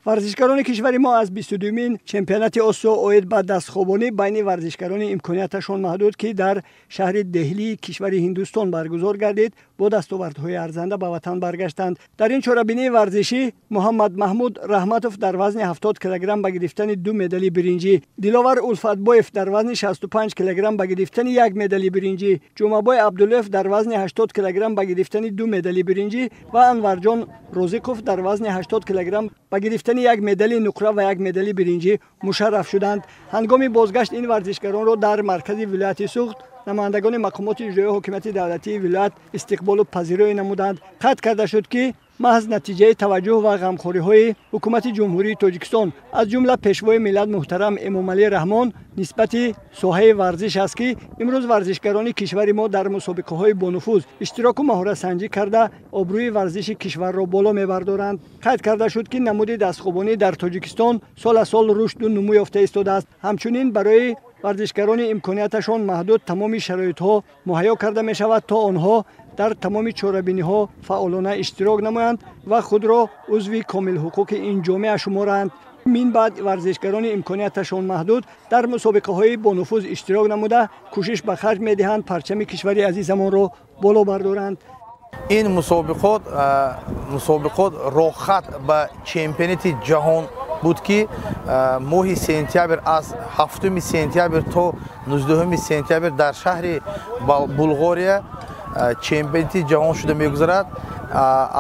Варзишгарони кишвари мо аз 22-мин чемпионати Осиё оид ба дастхобонӣ байни варзишгарони имконияташон маҳдуд, ки дар шаҳри Деҳлии кишвари Ҳиндустон баргузор гардид, бо дастовардҳои арзанда ба ватан баргаштанд. Дар ин чорабинии варзишӣ Муҳаммад Маҳмуд Раҳматов дар вазни 70 килограмм ба гирифтани 2 медали биринҷӣ, Диловар Улфатбоев дар вазни 65 килограмм ба гирифтани 1 медали биринҷӣ, Ҷумъабой Абдуллоев дар вазни 80 килограмм ба гирифтани 2 медали биринҷӣ ва Анварҷон Розиқов дар вазни 80 килограмм ба гирифтани 1 медали нуқра ва 1 медали биринҷӣ мушарраф шуданд. Ҳангоми бозгашт ин варзишгаронро дар маркази вилояти Суғд намояндагони мақомоти иҷроии ҳокимияти давлатии вилоят истиқболу пазироӣ намуданд. Қайд карда шуд, ки маҳз натиҷаи таваҷҷӯҳ ва ғамхориҳои ҳукумати Ҷумҳурии Тоҷикистон, аз ҷумла Пешвои миллат муҳтарам Эмомалӣ Раҳмон нисбати соҳаи варзиш аст, ки имрӯз варзишгарони кишвари мо дар мусобиқаҳои бонуфуз иштироку маҳоратсанҷӣ карда, обрӯи варзиши кишварро боло мебардоранд. Қайд карда шуд, ки намуди дастхобонӣ дар Тоҷикистон сол аз сол рушду нумӯ ёфта истодааст. Ҳамчунин барои варзишгарони имконияташон маҳдуд тамоми шароитҳо муҳайё карда мешавад, то онҳо дар тамоми чорабиниҳо фаъолона иштирок намоянд ва худро узви комилҳуқуқи ин ҷомеа шуморанд. Мин баъд варзишгарони имконияташон маҳдуд дар мусобиқаҳои бонуфуз иштирок намуда, кӯшиш ба харҷ медиҳанд парчами кишвари азизамонро боло бардоранд. Ин мусобиқот роҳхат ба чемпионати ҷаҳон буд, ки моҳи сентябр, аз 7 сентябр то 19 сентябр дар шаҳри Булғория чемпионати ҷаҳон шуда мегузарад.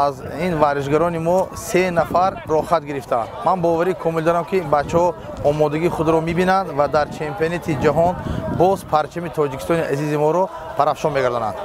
Аз ин варзишгарони мо 3 нафар роҳхат гирифтаанд. Ман боварӣ комил дорам, ки бачаҳо омодагии худро мебинанд ва дар чемпионати ҷаҳон боз парчами Тоҷикистони азизи моро парафшон мегардонанд.